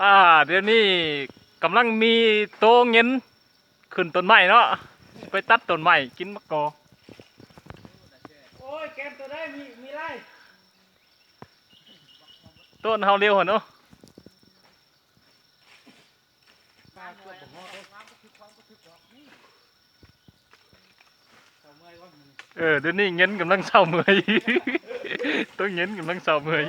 ອ່າ ດຽວນີ້ກຳລັງມີໂຕເຫງັນຂຶ້ນຕົ້ນໄມ້ເນາະ ໄປຕັດຕົ້ນໄມ້ກິນໝາກກໍ. ໂອ້ຍ ແກມໂຕໃດມີ ມີຫຼາຍ ຕົ້ນເຮົາລຽວຫັ້ນເນາະ. ເອີ ດຽວນີ້ເຫງັນກຳລັງເຊົາເມື່ອຍ ໂຕເຫງັນກຳລັງເຊົາເມື່ອຍ.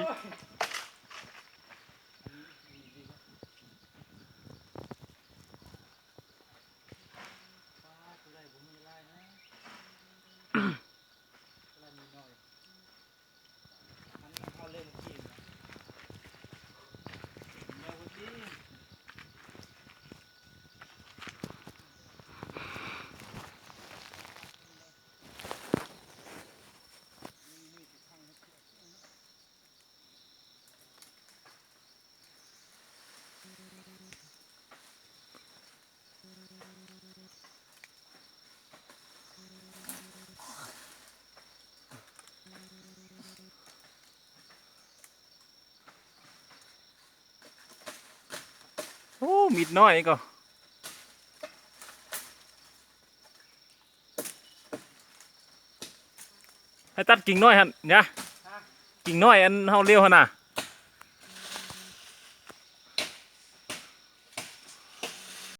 ໂອ້ ມີດນ້ອຍກໍ ໃຫ້ຕັດກິ່ງນ້ອຍຫັ້ນ ຍາ ກິ່ງນ້ອຍອັນເຮົາລຽວຫັ້ນນະ.